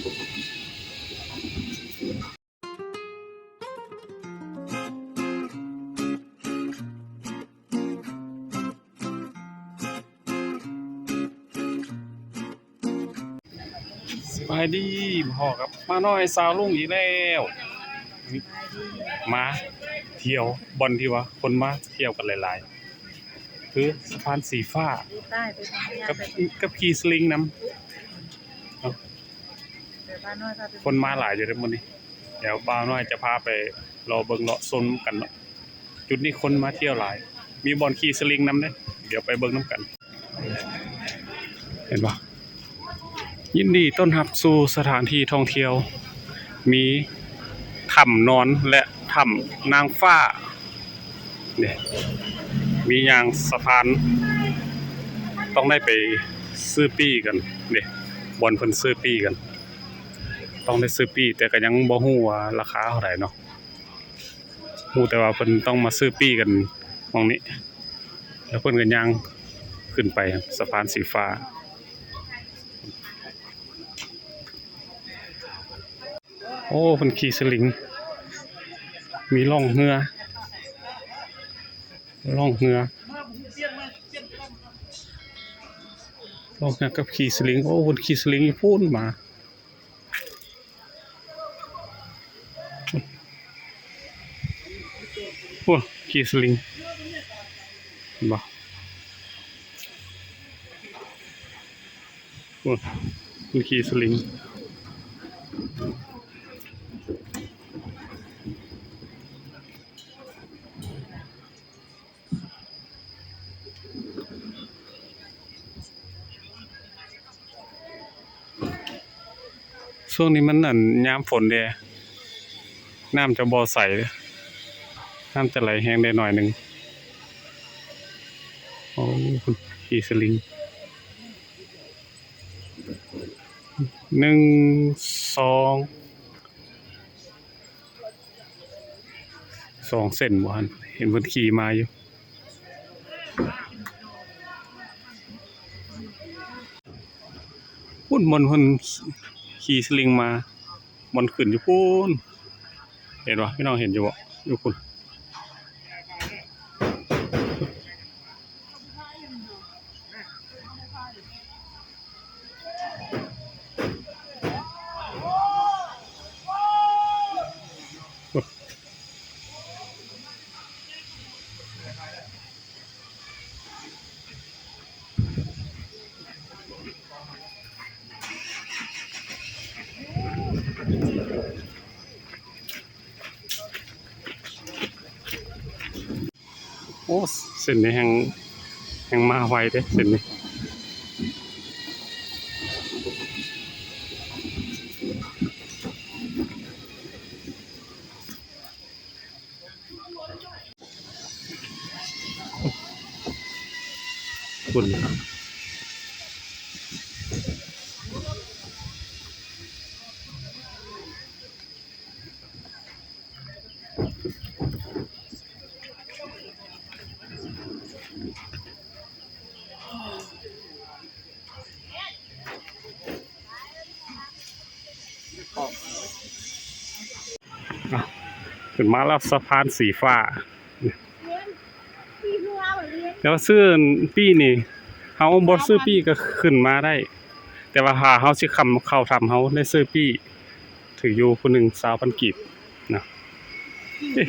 ສະບາຍດີ ພໍ້ກັບໝານ້ອຍສາວລຸງອີກແລ້ວ ມາທ່ຽວບ່ອນທີ່ວ່າຄົນມາທ່ຽວກັນຫຼາຍໆ ຄືສະພານສີຟ້າ ກັບ ກັບຂີ່ສະລິງນຳ ຄົນມາຫຼາຍຢູ່ເດ້ມື້ນີ້. ດຽວບ່າວນ້ອຍຈະພາໄປເລາະເບິ່ງເລາະຊົມກັນເນາະ. ຈຸດນີ້ຄົນມາທ່ຽວຫຼາຍ ມີບ່ອນຂີ່ສະລິງນຳເດ້ ດຽວໄປເບິ່ງນຳກັນ. ເຫັນບໍ່? ຍິນດີຕ້ອນຮັບສູ່ສະຖານທີ່ທ່ອງທ່ຽວ ມີຖ້ຳນອນ ແລະ ຖ້ຳນາງຟ້າ ນີ້ ມີຍ່າງສະພານ ຕ້ອງໄດ້ໄປຊື້ປີ້ກັນເດ້ ບ່ອນເພິ່ນຊື້ປີ້ກັນ ຕ້ອງໄດ້ຊື້ປີ້ ແຕ່ກໍຍັງບໍ່ຮູ້ວ່າລາຄາເທົ່າໃດເນາະ. ຮູ້ແຕ່ວ່າເພິ່ນຕ້ອງມາຊື້ປີ້ກັນໝ່ອງນີ້ ແລ້ວເພິ່ນກໍຍ່າງຂຶ້ນໄປສະພານສີຟ້າ. ໂອ້ ເພິ່ນຂີ່ສະລິງ ມີລ່ອງເຮືອ ລ່ອງເຮືອ ລ່ອງເຮືອກັບຂີ່ສະລິງ. ໂອ້ ເພິ່ນຂີ່ສະລິງຢູ່ພຸ້ນມາ. ໂອ້ ຂີ່ສະລິງ ເຫັນບໍ່? ໂອ້ ມັນຂີ່ສະລິງ. ຊ່ວງນີ້ມັນ ອັນ ຍາມຝົນເດ້ ນ້ຳຈະບໍ່ໃສເດ້ ນ້ຳຈະໄຫຼແຮງໄດ້ໜ້ອຍໜຶ່ງ. ໂອ້ ຂີ່ສະລິງ ໜຶ່ງ ສອງ ສອງເສັ້ນບໍ່ຫັ້ນ ເຫັນເພິ່ນຂີ່ມາຢູ່ ພຸ້ນ ບ່ອນເພິ່ນຂີ່ສະລິງມາ ບ່ອນຂຶ້ນຢູ່ພຸ້ນ ເຫັນບໍ່? ພີ່ນ້ອງເຫັນຢູ່ບໍ່? ຢູ່ພຸ້ນ. ໂອ້ ເສັ້ນນີ້ແຮ່ງ ແຮ່ງມາໄວເດ້ເສັ້ນນີ້. ພຸ້ນ. ອ່ະ ຂຶ້ນມາແລ້ວ ສະພານສີຟ້າ. ແຕ່ວ່າຊື້ປີ້ນີ້ ເຮົາບໍ່ຊື້ປີ້ກໍຂຶ້ນມາໄດ້ ແຕ່ວ່າຖ້າເຮົາຊິເຂົ້າຖ້ຳ ເຮົາໄດ້ຊື້ປີ້ ຖືກຢູ່ຜູ້ໜຶ່ງຊາວພັນກີບນະ. ເອີ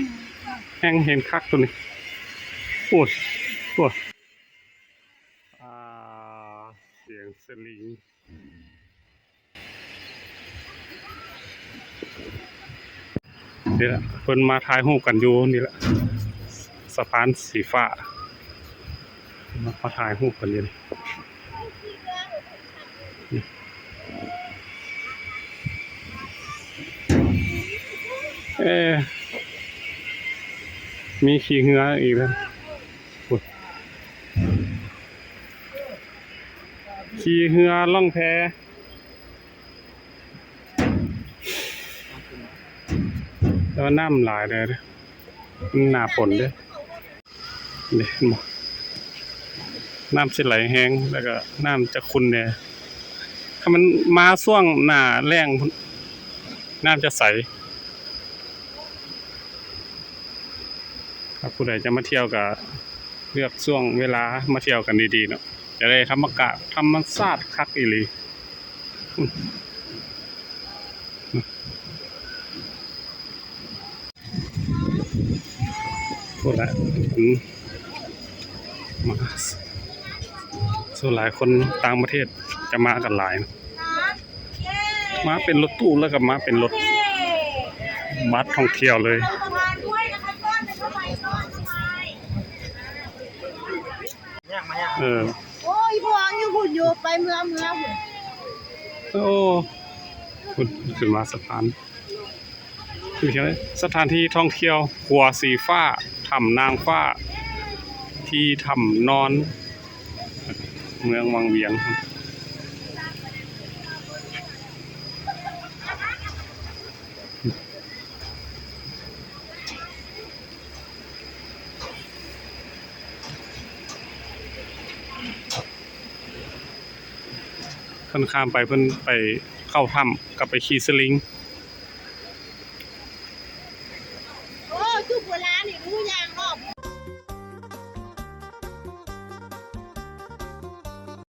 ແຮ່ງເຫັນຄັກໂຕນີ້. ໂອ້ຍ ໂອ້ຍ ອ່າ ສຽງສະລິງ. ນີ້ລະ ເພິ່ນມາຖ່າຍຮູບກັນຢູ່ນີ້ລະ ສະພານສີຟ້າ ມາ ມາຖ່າຍຮູບກັນຢູ່ນີ້. ເອີ ມີຂີ່ເຮືອອີກແລ້ວ. ໂອ້ຍ ຂີ່ເຮືອລ່ອງແພ ແຕ່ວ່ານ້ຳຫຼາຍແດ່ເດ້ ມັນໜ້າຝົນເດ້. ນີ້ເຫັນບໍ່? ນ້ຳຊິໄຫຼແຮງ ແລ້ວກໍນ້ຳຈະຂຸ່ນແດ່. ຖ້າມັນມາຊ່ວງໜ້າແລ້ງພຸ້ນ ນ້ຳຈະໃສ. ຖ້າຜູ້ໃດຈະມາທ່ຽວກໍເລືອກຊ່ວງເວລາມາທ່ຽວກັນດີໆເນາະ ຈະໄດ້ທຳມະກາດ ທຳມະຊາດຄັກອີ່ຫຼີ. ພຸ້ນລະ ອືມ ມາ ສ່ວນຫຼາຍຄົນຕ່າງປະເທດຈະມາກັນຫຼາຍ ມາເປັນລົດຕູ້ ແລ້ວກໍມາເປັນລົດບັສທ່ອງທ່ຽວເລີຍ. ເອີ ໂອ້ຍ ພວກຢູ່ພຸ້ນຢູ່ ໄປເມືອ ເມືອພຸ້ນ. ໂອ້ ພຸ້ນ ຂຶ້ນມາສະພານ ສະຖານທີ່ທ່ອງທ່ຽວ ຂົວສີຟ້າ ຖ້ຳນາງຟ້າ ທີ່ຖ້ຳນອນ ເມືອງວັງວຽງ. ເພິ່ນຂ້າມໄປ ເພິ່ນໄປເຂົ້າຖ້ຳກັບໄປຂີ່ສະລິງ.